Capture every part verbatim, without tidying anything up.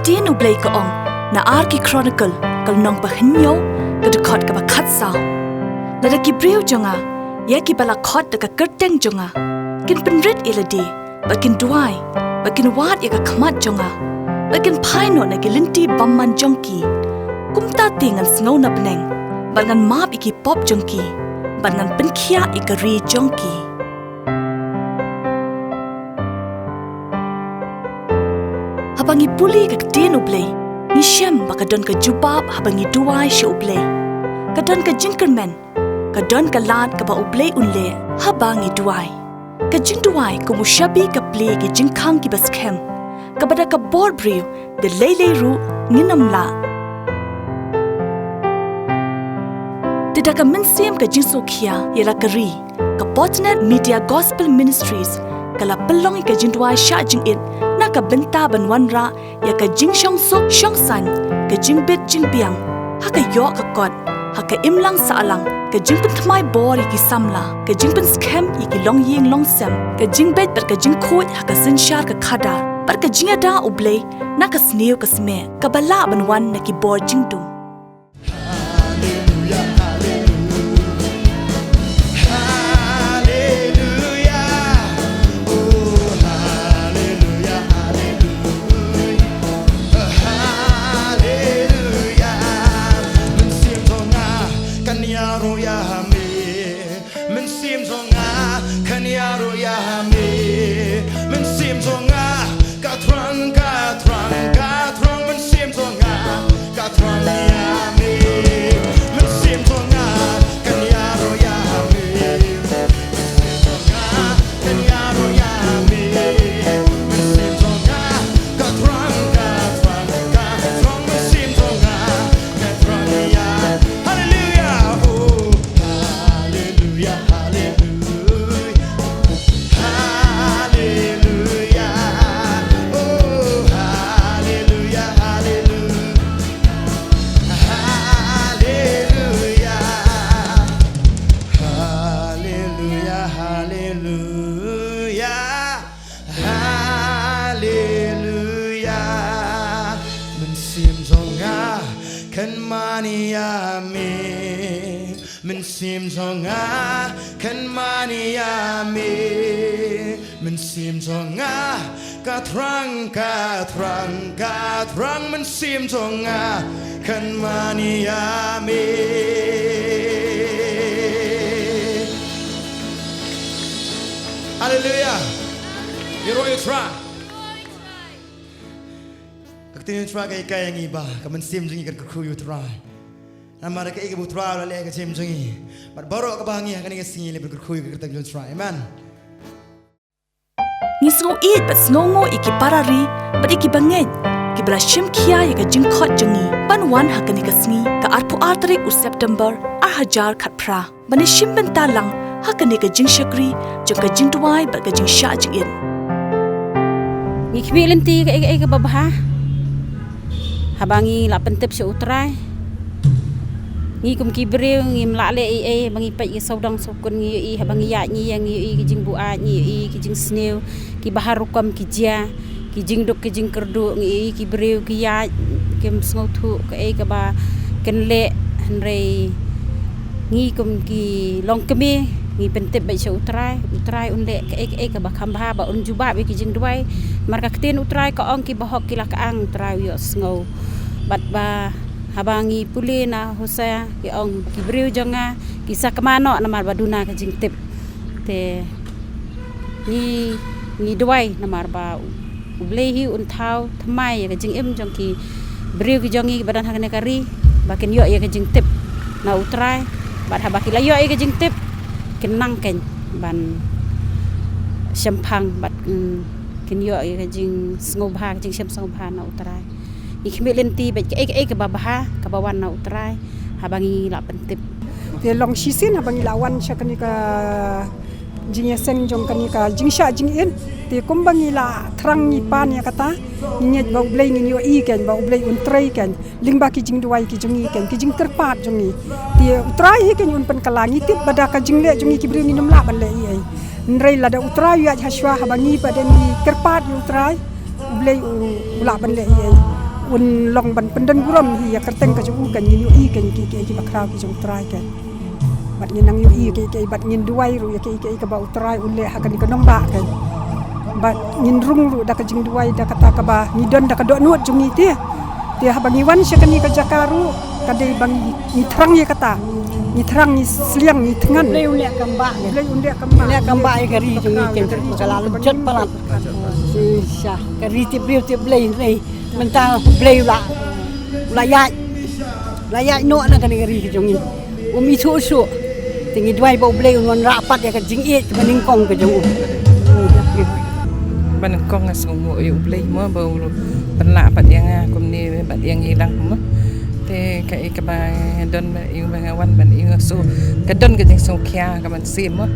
Ktien U Blei ka ong, na Ar Ki Chronicle, ka lynnong ba hynñiew, ka dkhot kaba khatsaw. Lada ki briew jong nga, ïa kiba la khot da ka kyrteng jong nga, kin pynrit ïa lade, bad kin duwai, bad kin wad ïa ka khmat jong nga, bad kin phai noh na ki lynti bymman jong ki, kumta te ngan sngew na bneng, bad ngan map ïa ki pop jong ki, bad ngan pynkhiah ïa ka ri jong ki. Haba ngi pule ïa ka ktien U Blei, ngi shem ba ka don ka jubab haba ngi duwai sha U Blei. Ka don ka jingkyrmen, ka don ka lad kaba U Blei un leh haba ngi duwai. Ka jingduwai kum u shabi ka plie ïa ki jingkhang kiba skhem, kaba da ka bor briew da lei lei ruh ngin ym lah. Te da ka mynsiem ka jingsngewkhia ïa la ka ri, ka Potnet Media Gospel Ministries ka la pynlong ïa ka jingduwai shah jingit na ka bynta ban wanrah ïa ka jingshongsuk shongsaiñ, ka jingbit jingbiang ha ka ïoh ka kot, ha ka imlang sahlang, ka jingpynthymmai bor ïa ki samla, ka jingpynskhem ïa ki longïing longsem, ka jingbeit bad ka jingkhuid ha ka synshar ka khadar, bad ka jingïada U Blei na ka sniew ka smiej, kaba lah ban wan na ki bor jingdum. Haleluya, haleluya. Haleluya, haleluya. Oh, haleluya, haleluya. Haleluya. Mynsiem jong nga kan ïaroh ïa me. Mynsiem jong nga kan ïaroh ïa me. Mynsiem jong nga ka thrang, ka thrang, ka thrang. Mynsiem jong nga ka thrang ïa me. Mynsiem jong nga kan ïaroh ïa me. Mynsiem jong nga kan ïaroh ïa me. Mynsiem jong nga ka thrang, ka thrang, ka thrang. Mynsiem jong nga ka thrang ïa. Haleluya, oh, haleluya, haleluya. Haleluya. Oh, haleluya, haleluya. Haleluya. Haleluya, haleluya. Haleluya. Mynsiem jong nga kan mane ïa me. Mynsiem jong nga kan mane ïa me. Mynsiem jong nga ka thrang, ka thrang, ka thrang. Mynsiem jong nga kan mane ïa me. Haleluya. Ïaroh ïa U Trai. Ka ktien U Trai ka hikai ïa ngi ba ka mynsiem jong ngi kan kyrkhu ïa U Trai. Namar kaei kaba U Trai u la leh ha ka jingim jong ngi bad baroh kaba ha ngi ha kane ka sngi, leit ban kyrkhu ïa ka kyrteng jong U Trai. Amen. Ngi sngew ïeit bad sngewnguh ïa ki para ri bad ïa ki bangeit kiba la shim khia ïa ka jingkhot jong ngi ban wan ha kane ka sngi, ka arphew ar tarik u September ar hajar khatphra, ban ïa shim bynta lang ha kane ka jingshakri jong ka jingduwai bad ka jingshah jingit. Ngi khmih lynti kaei kaei kaba bha. Haba ngi la pyntip sha U Trai, ngi kum ki briew ngim lah leh ei ei. Haba ngi peit ki sawdong sawkun, ngi ïohi, haba ngi ïaid ngi ïeng, ngi ïohi ki jingbuaid, ngi ïohi ki jingsniew, ki bha rukom ki jia, ki jingduk ki jingkyrduh, ngi ïohi ki briew ki ïaid, kim sngewthuh kaei kaba kin leh. Hynrei ngi kum ki longkmie ngi pyntip beit sha U Trai, U Trai un leh kaei kaei kaba kham bha, ba un jubab ïa ki jingduwai. Namar ka ktien U Trai ka ong, ki bahok ki la kyang, U Trai u ïohsngew. Bad ba haba ngi pule na Hosea, ki ong, ki briew jong nga ki sa kma noh namar ba duna ka jingtip. Te ngi, ngi duwai namar ba U Blei hi un thaw thymmai ïa ka jingim jong ki briew ki jong ngi kiba don ha kane ka ri, ba kin ïoh ïa ka jingtip na U Trai. Bad haba ki la ïoh ïa ka jingtip, kin nang keiñ ban shemphang bad, mm, kin ïoh ïa ka jingsngewbha, ka jingshem sngewbha na U Trai. Ngi khmih lynti bad kaei kaei kaba bha kaba wan na U Trai haba ngi la pyntip. Te long shisien haba ngi la wan sha kane ka jingïaseng jong kane ka jingshah jingit. Te kumba ngi la thrang ngi pan ïa kata, ngi ngeit ba U Blei, ngin ïohi keiñ ba U Blei un trei keiñ lyngba ki jingduwai ki jong ngi keiñ, ki jingkyrpad jong ngi. Te U Trai hi keiñ un pynkylla. Ngi tip ba da ka jingleh jong ngi ki briew ngin ym lah ban leh ei ei. Hynrei lada U Trai u ïaid ha shuwa, haba ngi pat de ngi kyrpad ïa U Trai, U Blei u, u lah ban leh ei ei. Un long ban pyndon burom hi ïa ka kyrteng ka jong u, kan ngin ïohi kan ki, ki, ki bakhraw ki jong u Trai kan. Bad ngin nang ïohi ki, ki, bad ngin duwai ruh ïa ki, ki, kaba u Trai u leh ha kane ka nongbah kan. Bad ngin rung ruh da ka jingduwai da kata kaba ngi don da ka dohnud jong ngi te. Te haba ngi wan sha kane ka jaka ruh ka dei ba ngi, ngi thrang ïa kata. Ngi thrang, ngi sliang, ngi thngan. Blei un leh kambah. Blei un leh kambah. Leh kambah ïa ka ri jong ngi kan, ka la lynjot palat. Shisha ka ri tip briew tip Blei. Mynta u Blei u la, u la ïaid, u la ïaid noh na kane ka ri ka jong ngi. Um ithuh shuh. Te ngi duwai ba u Blei un wanrah pat ïa ka jingïeit kaba nyngkong ka jong u. Ba nyngkong nga sngewnguh ïa u Blei mo ba u pynlah pat ïa nga kumne bad ïa ngi lang mo. Te kaei kaba nga don ba ïa nga wan ban ïa nga sngew, ka don ka jingsngewkhia ka mynsiem mo.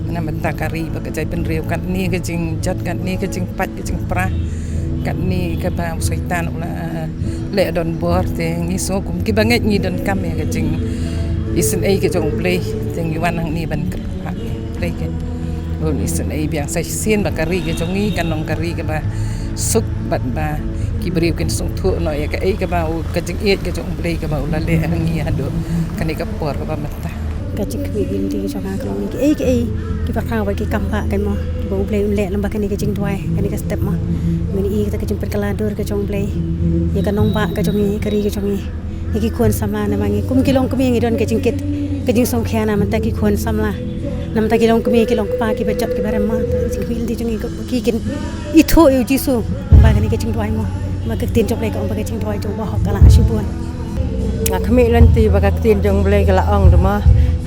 Na mynta ka ri ba ka jaitbynriew katne ka jingjot katne ka jingpait ka jingpra. Katne kaba u Soitan u la leh donbor te ngi sngew kum kiba ngeit ngi donkam ïa ka jingisynei ka jong u Blei te ngi wan hangne ban kyrpad ïa u Blei kan. Ba un isynei biang sa shisien ba ka ri ka jong ngi kan long ka ri kaba suk bad ba ki briew kin sngewthuh noh ïa kaei kaba u, ka jingïeit ka jong u Blei kaba u la leh ha ngi haduh kane ka por kaba mynta. Ka jingkhmih ka jingim jong nga ka long ïa kiei kiei kiba khraw bad ki kam ba kan mo, kiba u Blei un leh lem bad kane ka jingduwai, kane ka step mo. Ngin ïohi kata ka jingpynkylla dur ka jong u Blei ïa ka nongbah ka jong ngi, ka ri ka jong ngi, ïa ki khun samla. Namar ngi kum ki longkmie ngi don ka jingkit ka jingsngewkhia na mynta ki khun samla, na mynta ki longkmie ki longkpa kiba jot kiba rem mo. Ka jingkhmih ka jingim jong ngi ki kin ithuh ïa u Jisu lem bad kane ka jingduwai mo. Namar ka ktien jong u Blei ka ong ba ka jingduwai jong u bahok ka lah shibun. Nga khmih lynti ba ka ktien jong u Blei ka la ong da mo,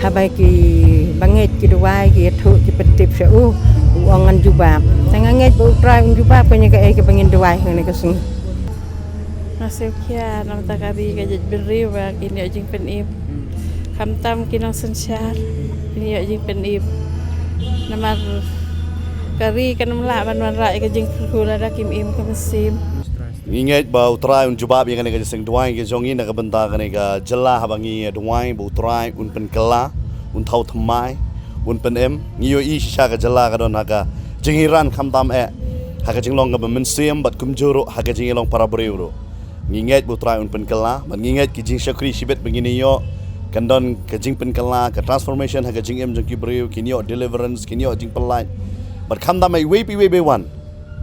haba ki bangeit ki duwai ki ïathuh ki pyntip sha u, u ong ngan jubab. Te nga ngeit ba u Trai un jubab kane kaei kaba ngin duwai ha kane ka sngi. Nga sngewkhia na bynta ka ri ka jaitbynriew ba kin ïoh jingpynim. Khamtam ki nongsynshar kin ïoh jingpynim. Namar ka ri kan ym lah ban wanrah ïa ka jingkyrkhu lada kim im ka mynsiem. Ngi ngeit ba u Trai un jubab ïa kane ka jingsngewduwai ka jong ngi na ka bynta kane ka jylla haba ngi duwai ba u Trai un pynkylla, un thaw thymmai, un pynim. Ngi ïohi shisha ka jylla ka don ha ka jinghiran khamtam eh ha ka jinglong kaba mynsiem bad kumjuh ruh ha ka jingïalong para briew ruh. Ngi ngeit ba u Trai un pynkylla bad ngi ngeit ki jingshakri shibit ba ngin ïoh kan don ka jingpynkylla, ka transformation ha ka jingim jong ki briew, kin ïoh deliverance, kin ïoh jingpyllait. Bad khamtam eh iwei pa iwei ba wan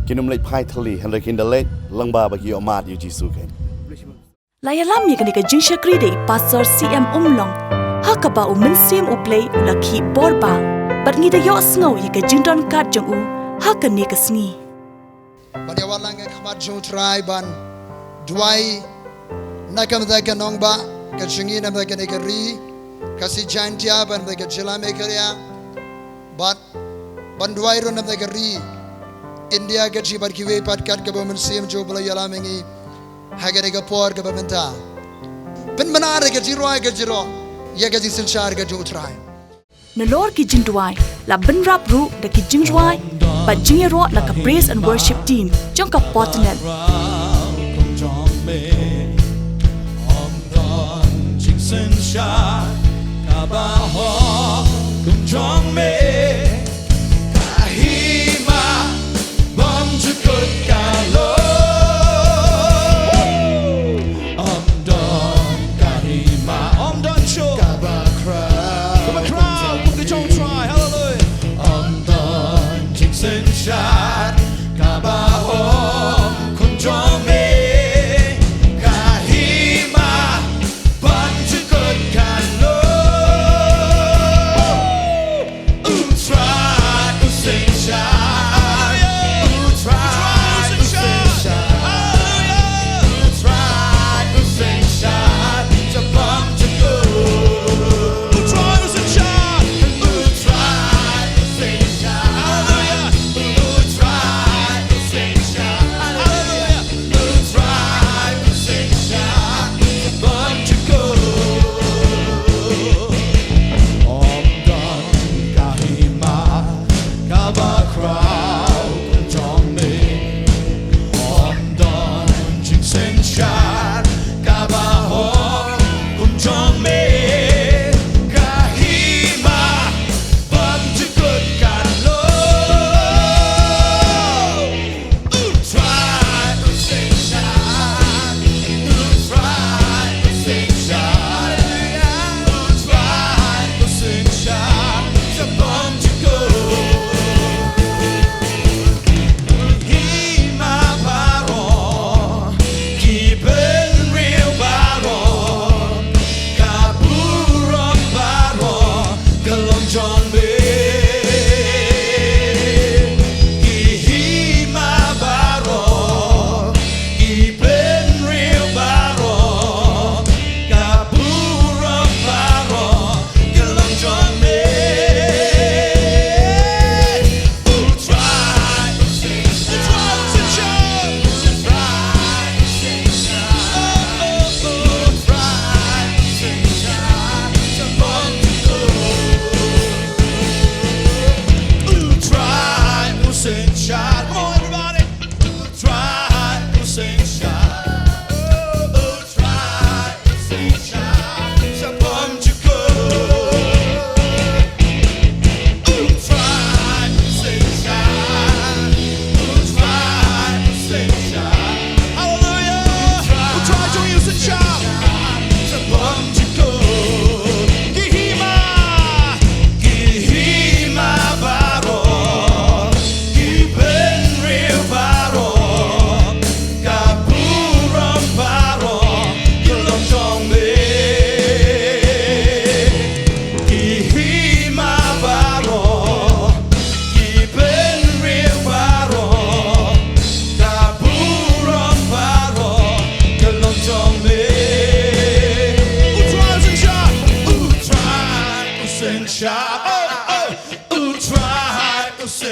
kin ym leit phai thylli hynrei kin da leit lyngba ba ki ïoh mad ïa u Jisu kan. La ïalam ïa kane ka jingshakri da i Pastor C M Umlong ha kaba u Mynsiem u Blei u la khih bor ba bad ngi da ïohsngew ïa ka jingdon kat jong u ha kane ka sngi. Ban ïa wan lang ha khmat jong u Trai ban duwai na ka bynta ka nongbah ka jong ngi, na bynta kane ka ri ka Jaintia, bad na bynta ka jylla Meghalaya. Bad ban duwai ruh na bynta ka ri India ka jong ngi bad kiwei pat kat kaba u Mynsiem jong u Blei u ïalam ïa ngi ha kane ka por kaba mynta. Pynbna ïa ka jingrwai ka jong ngi ïa ka jingsynshar ka jong u Trai. Nalor ki jingduwai la bynrap ruh da ki jingrwai bad jingïaroh na ka Praise and Worship Team jong ka Potnet. Ym don jingsynshar kaba hok kum jong me. Ka hima bymjukut ka long. Ym don ka hima, ym don shuh kaba khraw, kaba khraw kum ka jong u Trai. Hallelujah. Ym don jingsynshar kaba hok kum jong me. Ka hima bymjukut ka long.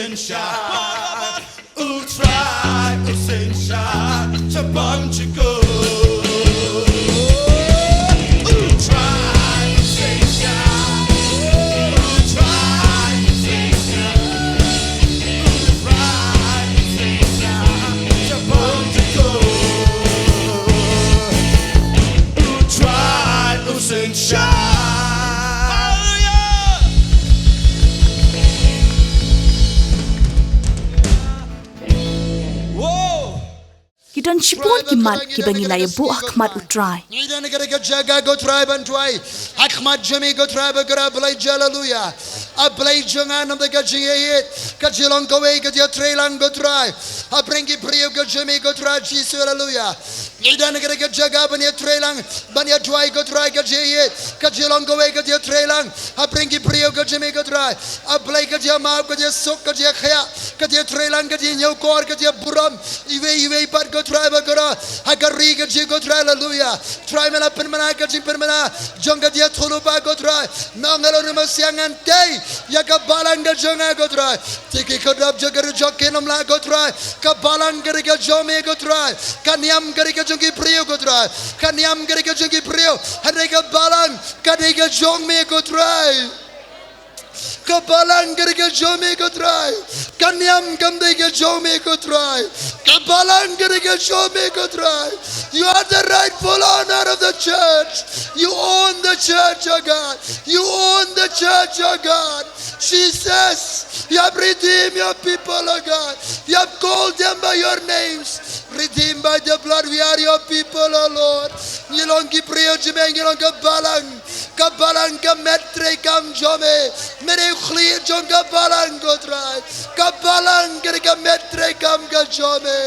Synshar, u Trai u synshar shaphang jong ngi. U Trai u synshar, u Trai u synshar, u Trai u synshar shaphang jong ngi. U Trai u synshar. Hallelujah. Wow. Ki don shibun ki mat kiba ngi la ïabuh ha khmat u Trai. Ngi don ha kane ka jaka ko Trai ban duwai ha khmat jong me ko Trai ba kyrpad, haleluya. A Blei jong nga, namar ka jingïeit ka jingïalong kawei ka jingïatreilang ko Trai. Hapdeng ki briew ka jong me ko Trai Jisu, haleluya. Ngi don ha kane ka jaka ban ïatreilang, ban ïaduwai ko Trai, ka jingïeit ka jingïalong kawei ka jingïatreilang hapdeng ki briew ka jong me ko Trai. A Blei ka jingïamap, ka jingïasuk, ka jingïakhiah, ka jingïatreilang, ka jingïañiewkor, ka jingïaburom iwei iwei pat ko Trai ba kyrpad ha ka ri ka jong me ko Trai, haleluya. Trai me la pynmana ka jingpynmana jong ka jingïathuhlypa ko Trai. Nongïalam u Mynsiem Bakhuid ïa ka balang ka jong nga ko Trai. Te ki khaddup jong ka ri jong me ym lah ko Trai. Ka balang ka dei ka jong me ko Trai. Ka niam ka dei ka jong ki briew ko Trai. Ka niam ka dei ka jong ki briew. Hynrei ka balang ka dei ka jong me ko Trai. Ka balang ka dei ka jong me ko Trai. Ka niam kam dei ka jong me ko Trai. Ka balang ka dei ka jong me ko Trai. You are the rightful owner of the church. You own the church, oh God. You own the church, oh God. Jesus, you have redeemed your people, oh God. You have called them by your names. Redeemed by the blood, we are your people, oh Lord. Ngi long ki briew jong me, ngi long ka balang. Ka balang ka met treikam jong me. Me dei u khlieh jong ka balang ko Trai. Ka balang ka dei ka met treikam ka jong me.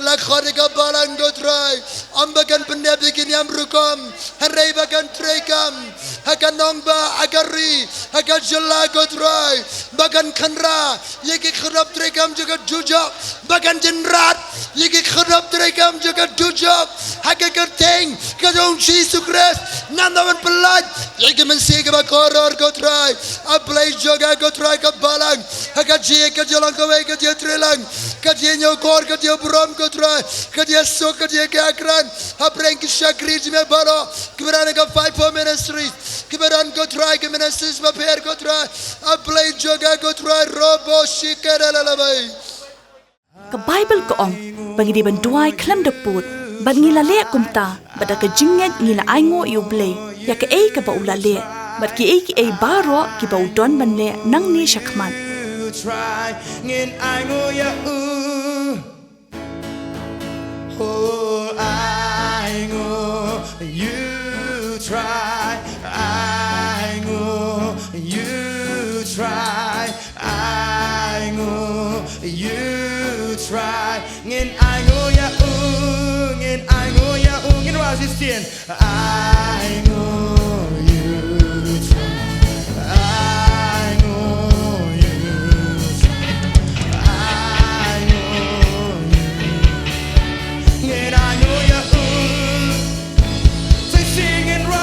La khot ïa ka balang ko Trai, ym ba kan pyndep ïa ki niam rukom, hynrei ba kan treikam ha ka nongbah, ha ka ri, ha ka jylla ko Trai. Ba kan kynrad ïa ki khaddup treikam jong ka dujok. Ba kan jynrad ïa ki khaddup treikam jong ka dujok ha ka kyrteng ka jong u Jisu Khrist. Namar ban pyllait ïa ki mynsiem kiba kordor ko Trai. A Blei jong nga ko Trai, ka balang ha ka jingïeit ka jingïalong kawei ka jingïatreilang, ka jingïañiewkor, ka jingïaburom ko Trai, ka jingïasuk, ka jingïakren hapdeng ki shakri jong me baroh kiba don ha ka fivefold ministry, kiba don ko Trai ki ministries bapher ko Trai. A Blei jong nga ko Trai, robo shikere lalabai. Ka Baibl ka ong ba ngi dei ban duwai khlem da pud. Bad ngi la leh kumta, bad da ka jingngeit ngi la ainguh ïa U Blei ïa kaei kaba u la leh, bad kiei kiei baroh kiba u don ban leh nangne shakhmat. Trai, ngin ainguh ïa u. Oh, ainguh ïa u Trai, ainguh ïa u Trai. Ainguh ïa u Trai, ngin ainguh ïa u, ngin ainguh ïa u, ngin wad shisien. Ainguh ïa u Trai, ainguh ïa u Trai, ainguh ïa u, ngin ainguh ïa u. Say, sing it right.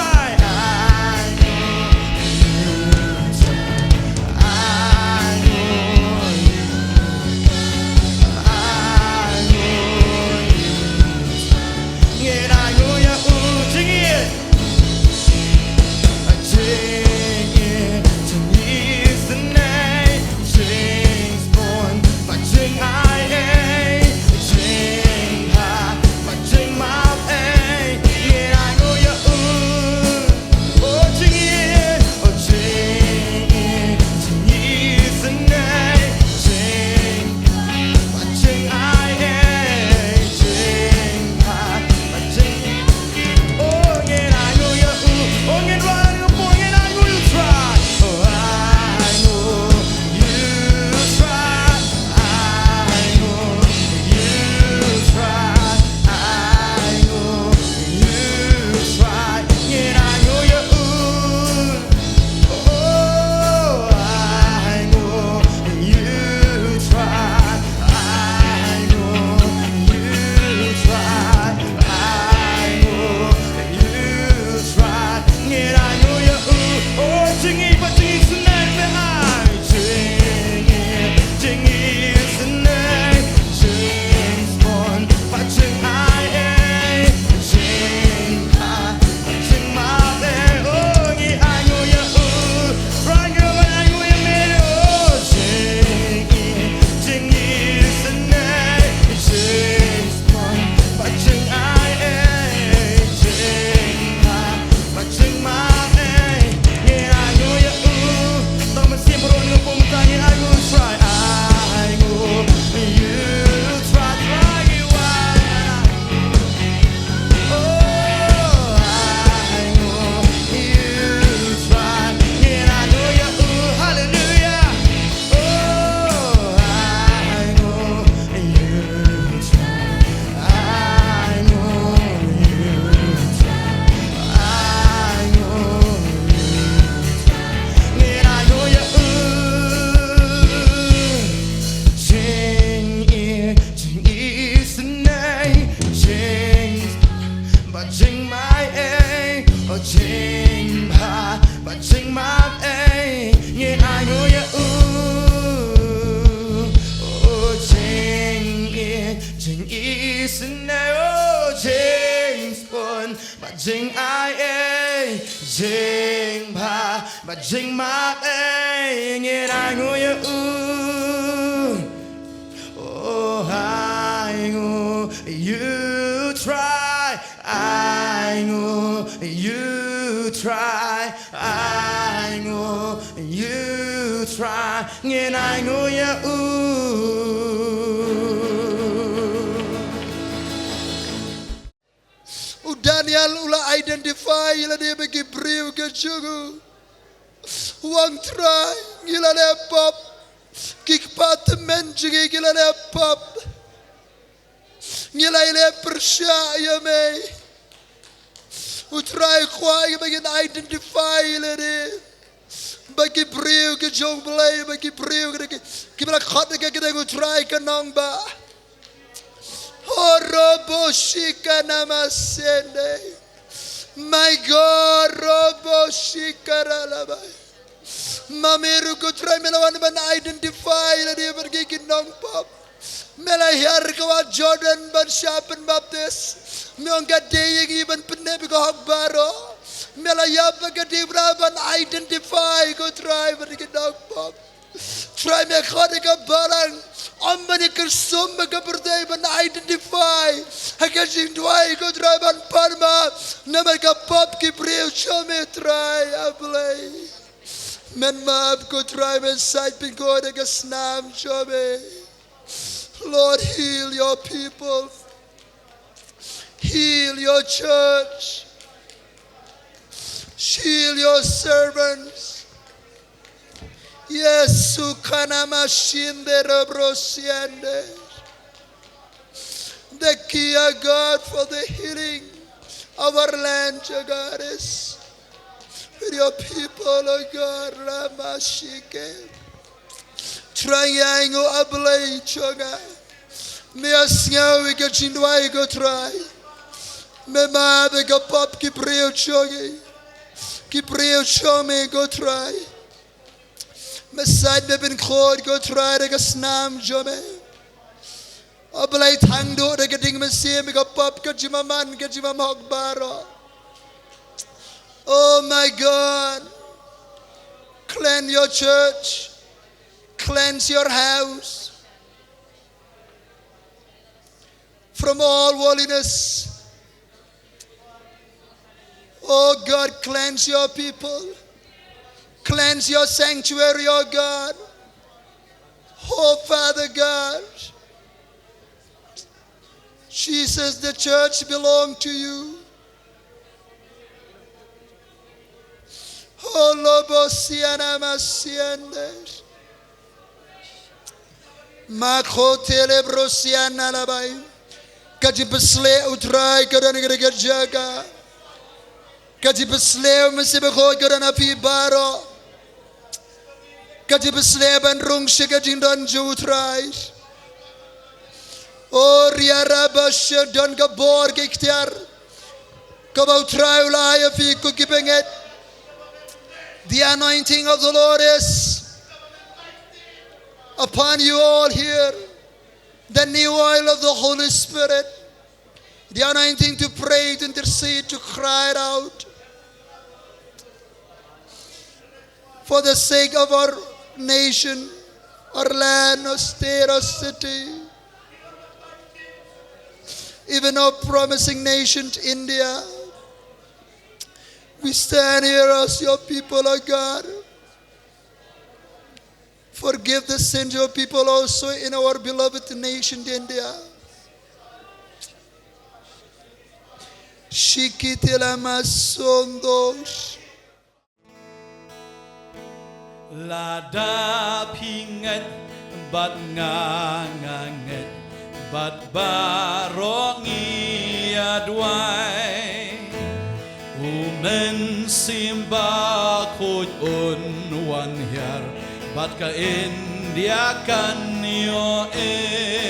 Jing ai ei, jing bha, bad jing map ei, ngin ai nguh ïa u. Oh, ai nguh ïa u Trai, ai nguh ïa u Trai, ai nguh ïa u Trai, ngin ai nguh ïa u. U Daniel u la identify ïa lade bad ki briew ka jong u. U ong Trai, ngi la leh pop. Ki kpa tymmen jong ngi ki la leh pop. Ngi la ïaleh pyrshah ïa me. U Trai u kwah ïa ba ngin identify ïa lade bad ki briew ki jong U Blei, bad ki briew ki, ki, kiba la khot ïa ka kyrteng U Trai ka nongbah. Horobo shikana masende. My God, robo shikara labai. Ma me ruh ko Trai me la wan ban identify ïa lade bad ki, ki nongpop. Me la hiar ka wah Jordan ban shah pynbaptis. Me ong ka dei ïa ngi ban pynneh bad ka hok baroh. Me la ïap bad ka dei ban identify ko Trai bad ki nongpop. Trai me khot ïa ka balang. Ym ban ïa kyrsum bad ka pyrthei ban identify ha ka jingduwai ko Trai ban pan ma. Namar ka pop ki briew jong me Trai A Blei. Men map ko Trai, men sait pynkhot ïa ka snam jong me. Lord, heal your people. Heal your church. Heal your servants. Yesu kana mashinde robrosiande. The key, O God, for the healing of our land, O God, is with your people, O God, Ramashike. Trai, ai nguh A Blei jong nga. Me ïohsngew ïa ka jingduwai ko Trai. Me map ïa ka pop ki briew jong ngi. Ki briew jong me ko Trai. Me sait, me pynkhot ko Trai da ka snam jong me. A Blei, thang duh da ka ding mynsiem ïa ka pop, ka jingmaham, ka jingmahok baroh. Oh my God. Cleanse your church. Cleanse your house from all worldliness. Oh God, cleanse your people. Cleanse your sanctuary, oh God. Oh Father God. Jesus, the church belong to you. Holobosiana masiende. Makhotele brosiana labai. Ka jingpynshlur U Trai ka don ha kata ka jaka. Ka jingpynshlur U Mynsiem Bakhuid ka don ha phi baroh. Ka jingpynshlur ban rung sha ka jingdon jong U Trai. O riara ba sha don ka bor ka iktiar. Kaba U Trai u la ai ha phi ko ki bangeit. The anointing of the Lord is upon you all here. The new oil of the Holy Spirit. The anointing to pray, to intercede, to cry it out. For the sake of our nation, our land, our state, our city, even our promising nation, India. We stand here as your people, O God. Forgive the sins of your people also in our beloved nation, India. Shikitila masondos. Lada phi ngeit bad nga, nga ngeit bad baroh ngi ïa duwai, U Mynsiem Bakhuid un wan hiar bad ka India kan ïoh-im.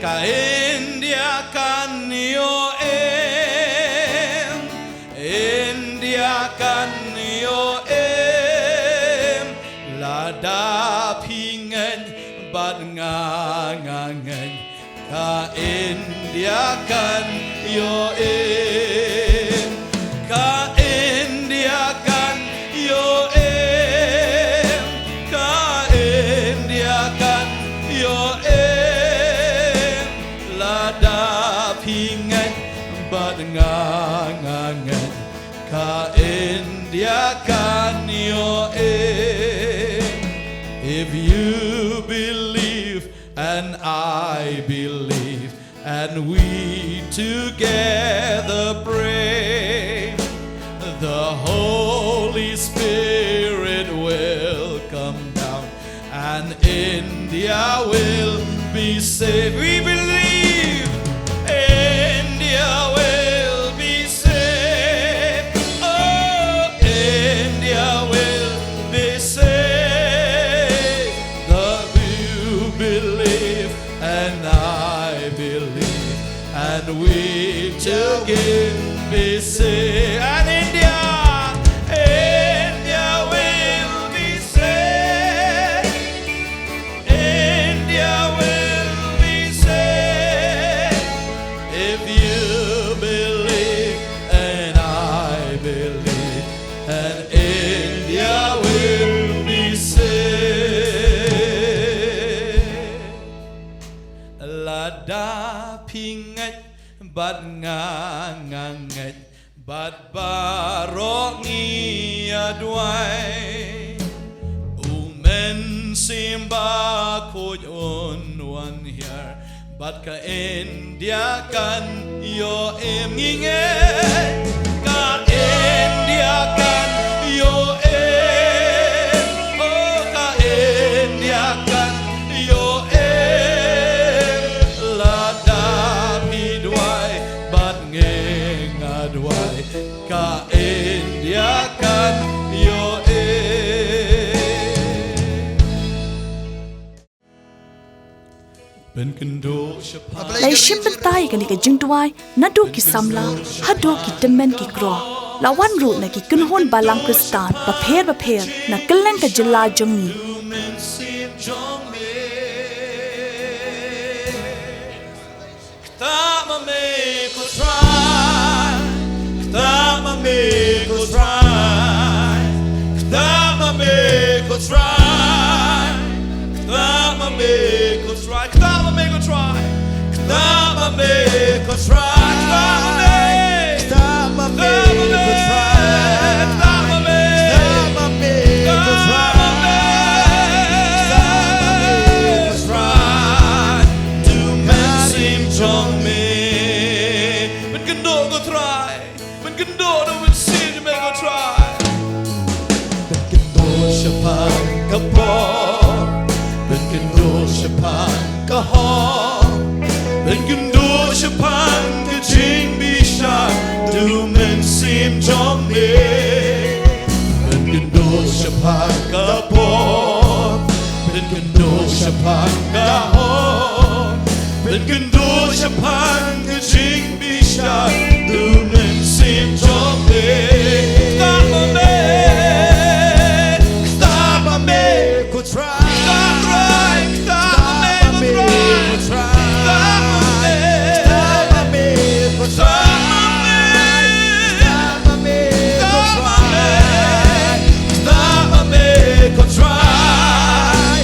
Ka India kan ïoh-im. India kan ïoh-im. Lada phi ngeit bad nga, nga ngeit, ka India kan ïoh-im. If you believe and I believe, and we together pray, the Holy Spirit will come down, and India will be saved. We believe India will be saved. Oh, India will be saved. The you believe and I believe, and we together be saved. And India, India will be saved. India will be saved if you believe and I believe, and India will be saved. Lada phi ngeit bad nga nga ngeit bad baroh ngi ïa duwai, U Mynsiem Bakhuid un wan hiar bad ka India kan ïoh im. Ngi ngeit ka India kan ïoh im. Oh, ka India kan ïoh im. Lada phi duwai bad ngi nga duwai, ka India kan ïoh im. Pynkynduh shaphang. La ïashim bynta ïa kane ka jingduwai naduh ki samla haduh ki tymmen ki kro. La wan ruh na ki kynhun balang Khristan bapher bapher na kylleng ka jylla jong ngi. Kata ma me ko Trai, kata ma me ko Trai, kata ma me ko Trai, kata ma me ko Trai, kata ma me ko Trai, kata ma me ko Trai, kata ma me, kata ma me ko Trai, kata ma me, kata ma me ko Trai, kata ma me ko Trai. Trai, U Mynsiem jong me. Pynkynduh ko Trai, pynkynduh da U Mynsiem jong me ko Trai. Pynkynduh shaphang ka pop, pynkynduh shaphang ka hok, pynkynduh shaphang ka jingbishar da U Mynsiem jong me. Pynkynduh shaphang ka pop, pynkynduh shaphang ka hok, pynkynduh shaphang ka jingbishar da U Mynsiem jong me. Kata ma me, kata ma me ko Trai, kata ma me ko Trai, kata ma me, kata ma me ko Trai. Kata ma me ko Trai, kata ma me ko Trai,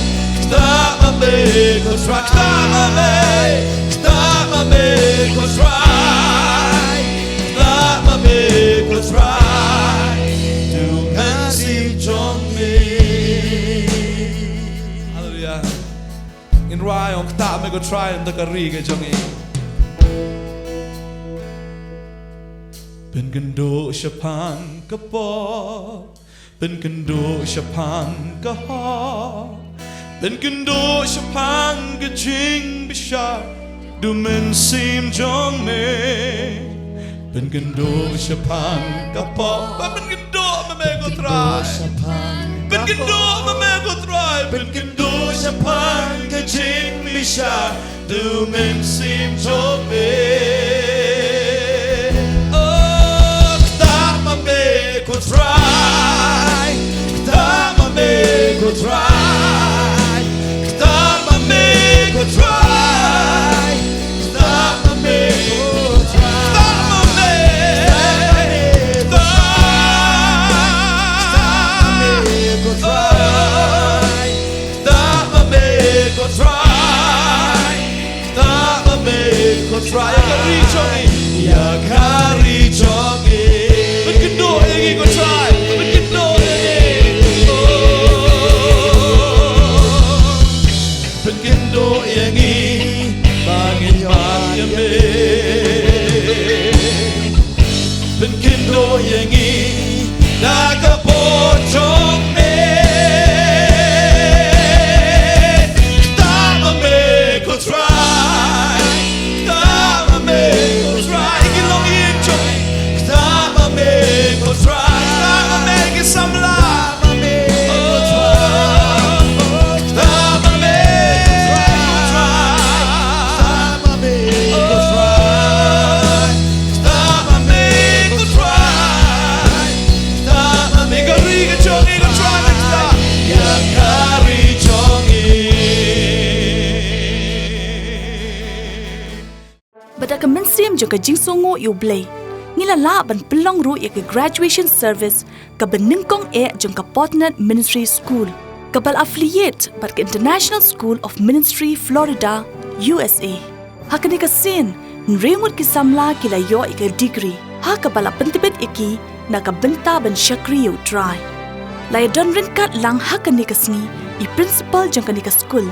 kata ma me ko Trai, kata ma me, kata ma me ko Trai, kata ma me ko Trai. To kan si jong me. Haleluia. Ngin rwai ong kata ma me ko Trai, ynda ka ri ka jong ngi. Pynkynduh shaphang ka pop, pynkynduh shaphang ka hok, pynkynduh shaphang ka jingbishar da U Mynsiem jong me. Pynkynduh shaphang ka pop, pynkynduh ma me ko Trai. Pynkynduh ma me ko Trai, pynkynduh shaphang ka jingbishar da U Mynsiem jong me. Oh, kata ma me ko Trai, kata ma me ko Trai, kata ma me ko Trai, kata ma me ko Trai, kata ma me, kata ma me ko Trai. Kata ma me ko Trai, kata ma me ko Trai, ka ri jong Da ka mynsiem jong ka jingsngew ïa U Blei, ngi la lah ban pynlong ruh ïa ka graduation service kaba nyngkong eh jong ka Pottenet Ministry School, kaba la affiliate bad ka International School of Ministry Florida, U S A. Ha kane ka sien, hynriew ngut ki samla ki la ïoh ïa ka degree, ha kaba la pyntbit ïa ki na ka bynta ban shakri ïa U Trai. La ïadon ryngkat lang ha kane ka sngi i principal jong kane ka skul,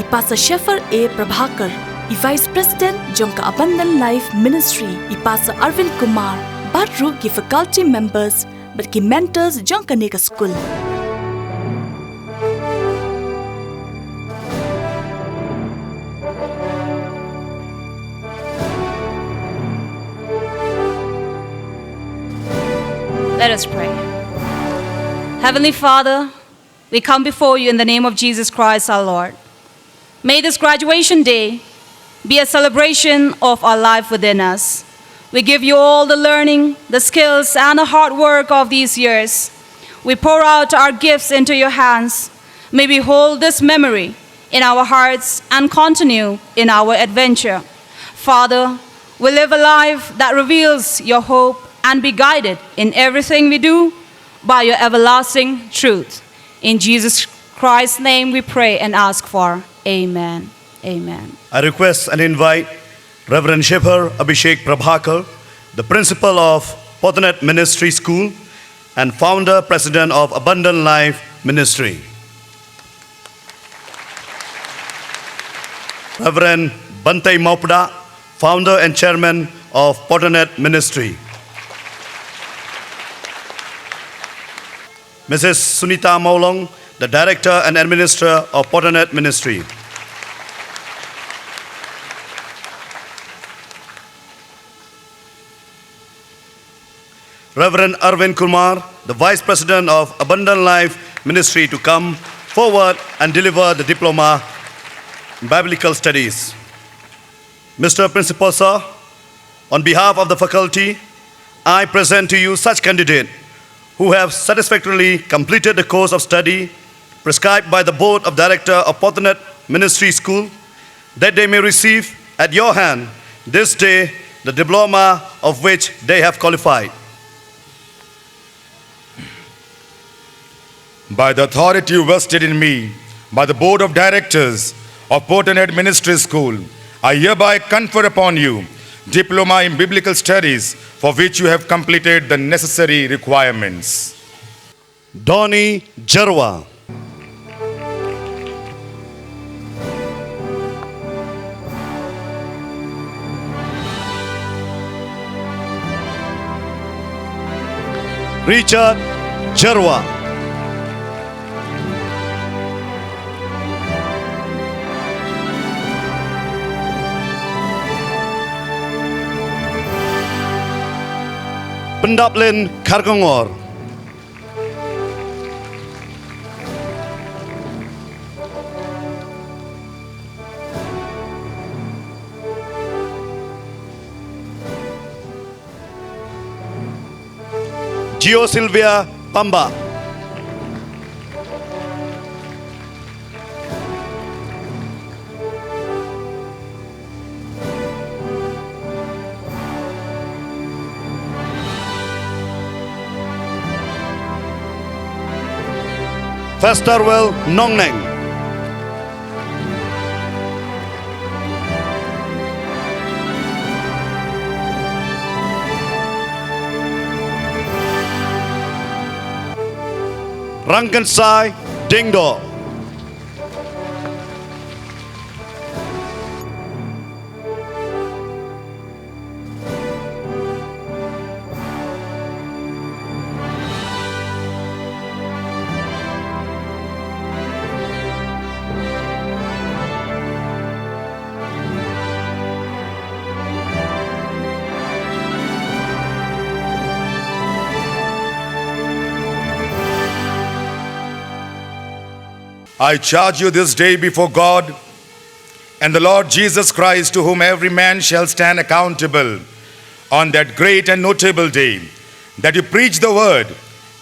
i Pastor Sheffer A Prabhakar, i Vice President jong ka Abundant Life Ministry, i Pastor Arvind Kumar, bad ruh ki faculty members bad ki mentors jong kane ka skul. Let us pray. Heavenly Father, we come before you in the name of Jesus Christ, our Lord. May this graduation day be a celebration of our life within us. We give you all the learning, the skills, and the hard work of these years. We pour out our gifts into your hands. May we hold this memory in our hearts and continue in our adventure. Father, we live a life that reveals your hope and be guided in everything we do by your everlasting truth. In Jesus Christ's name we pray and ask for. Amen. Amen. I request and invite Reverend Shepherd Abhishek Prabhakar, the principal of Pottenet Ministry School and founder president of Abundant Life Ministry. Reverend Bantei Mawpdah, founder and chairman of Pottenet Ministry. Missus Sunita Mawlong, the director and administrator of Pottenet Ministry. Reverend Arvind Kumar, the Vice President of Abundant Life Ministry, to come forward and deliver the diploma in biblical studies. Mister Principal Sir, on behalf of the faculty, I present to you such candidate who have satisfactorily completed the course of study prescribed by the Board of Director of Pottenet Ministry School, that they may receive at your hand this day the diploma of which they have qualified. By the authority vested in me by the Board of Directors of Pottenet Ministry School, I hereby confer upon you Diploma in Biblical Studies, for which you have completed the necessary requirements. Donny Jarwa. Richard Jarwa. Pyndap Lin Kharkongor. Gio Silvia Pamba. Festerwell Nongneng. Rangkansai Dingdo. I charge you this day before God and the Lord Jesus Christ, to whom every man shall stand accountable on that great and notable day, that you preach the word,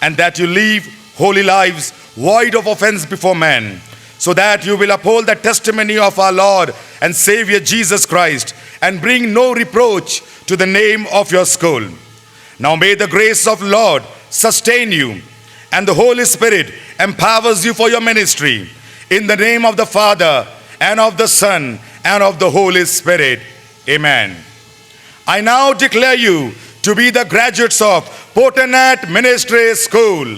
and that you live holy lives void of offense before men, so that you will uphold the testimony of our Lord and Savior Jesus Christ and bring no reproach to the name of your school. Now may the grace of Lord sustain you, and the Holy Spirit empowers you for your ministry. In the name of the Father, and of the Son, and of the Holy Spirit. Amen. I now declare you to be the graduates of Potanet Ministry School.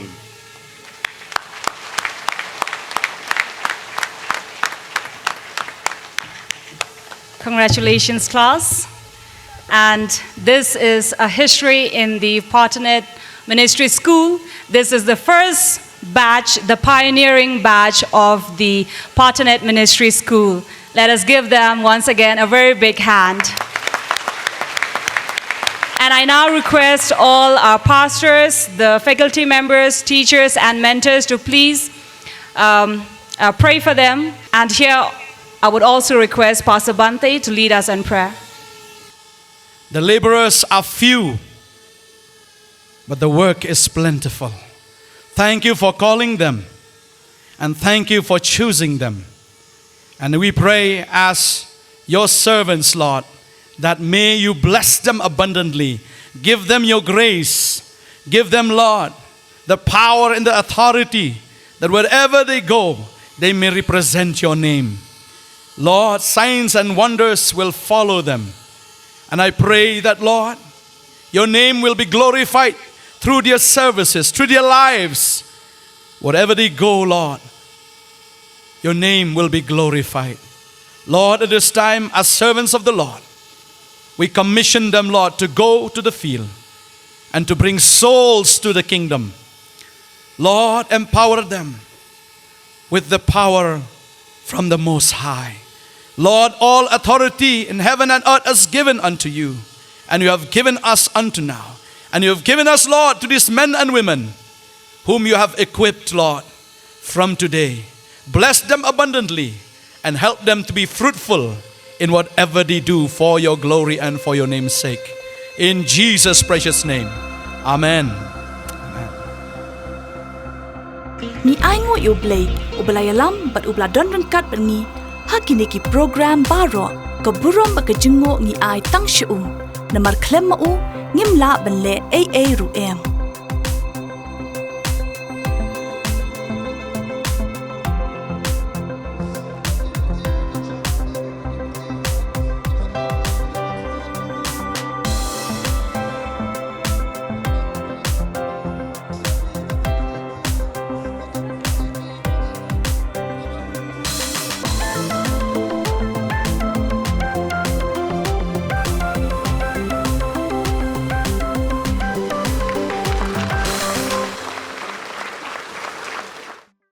Congratulations, class. And this is a history in the Potanet Ministry School. This is the first batch, the pioneering batch of the Potanet Ministry School. Let us give them once again a very big hand. And I now request all our pastors, the faculty members, teachers, and mentors to please um, uh, pray for them. And here I would also request Pastor Bhante to lead us in prayer. The laborers are few, but the work is plentiful. Thank you for calling them, and thank you for choosing them. And we pray as your servants, Lord, that may you bless them abundantly. Give them your grace. Give them, Lord, the power and the authority that wherever they go, they may represent your name. Lord, signs and wonders will follow them. And I pray that, Lord, your name will be glorified through their services, through their lives. Wherever they go, Lord, your name will be glorified. Lord, at this time, as servants of the Lord, we commission them, Lord, to go to the field and to bring souls to the kingdom. Lord, empower them with the power from the Most High. Lord, all authority in heaven and earth is given unto you, and you have given us unto now. And you have given us, Lord, to these men and women whom you have equipped, Lord, from today. Bless them abundantly and help them to be fruitful in whatever they do for your glory and for your name's sake. In Jesus' precious name, Amen. Amen. Ngi ainguh ïa U Blei, uba la ïalam bad uba la don ryngkat bad ngi ha kine ki program baroh. Ka burom bad ka jingnguh ngi ai tang sha u. Namar khlem ma u, ngim lah ban leh ei ei ruh em.